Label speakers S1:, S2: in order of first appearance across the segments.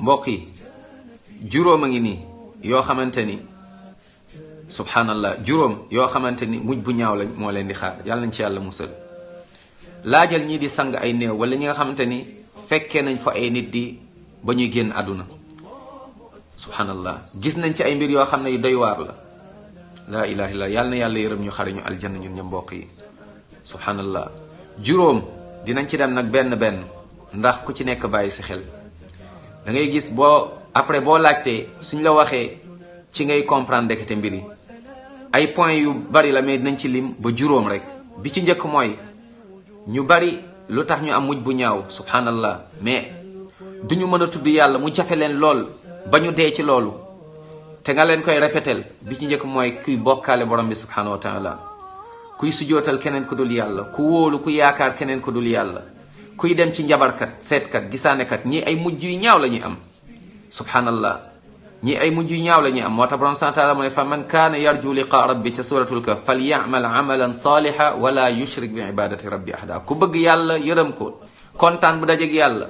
S1: mbokk yi juróom a ngi nii yoo xamante ni subhanallah juróom yoo xamante ni mujj bu ñaaw lañ moo leen di xaar yàlla nañ ci yàlla musal. laajal ñii di sang ay néew wala ñi nga xamante ni fekkee nañ fa ay nit di ba ñuy génn àdduna subhanallah gis nañ ci ay mbir yoo xam ne yu doy waar la. laa ilaha illallah yàlla na yàlla yërëm ñu xare ñu aljanna ñun ñu mbokk yi subhanallah. juróom dinañ ci dem nag benn benn ndax ku ci nekk bàyyi si xel. da ngay gis boo après boo laajtee suñ la waxee ci ngay comprendre ndekete mbir yi ay points yu bari la mais dinañ ci lim ba juróom rek. bi ci njëkk mooy ñu bari lu tax ñu am mujj bu ñaaw subhanallah mais duñu mën a tudd yàlla mu jafe leen lool ba ñu dee ci loolu te nga leen koy répétel. bi ci njëkk mooy kuy bokkaale borom bi subhanahu wa taala, kuy sujootal keneen ku dul yàlla, ku wóolu ku yaakaar keneen ku dul yàlla, kuy dem ci njabarkat seetkat gisaanekat. ñii ay mujj yu ñaaw la ñuy am subhanallah, ñii ay mujj yu ñaaw la ñuy am. moo tax borom subhanahu wa taala mu ne fa man kaana yarju liqaa rabbi ca suratul kahf fal ya'mal amalan salihan wala yushrik bi ibadati rabbi ahada. ku bëgg yàlla yërëm ko kontaan bu dajeg yàlla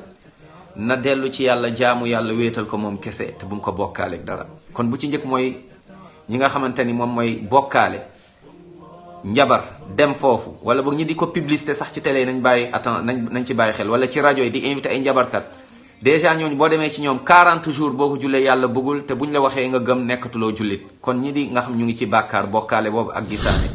S1: na dellu ci yàlla jaamu yàlla wéetal ko moom kese te bu mu ko bokkaaleeg dara. kon bu ci njëkk mooy ñi nga xamante ni moom mooy bokkaale njabar dem foofu wala boog ñi di ko publicité sax ci télé yi nañ bàyyi nañ ci bàyyi xel, wala ci rajo yi di invité ay njabarkat. déjà ñooñu boo demee ci ñoom 40 jours boo ko jullee yàlla bëggul te buñ la waxee nga gëm nekkatuloo jullit. kon ñi di nga xam ñu ngi ci bàkkaar bokkaale boobu ak gisaane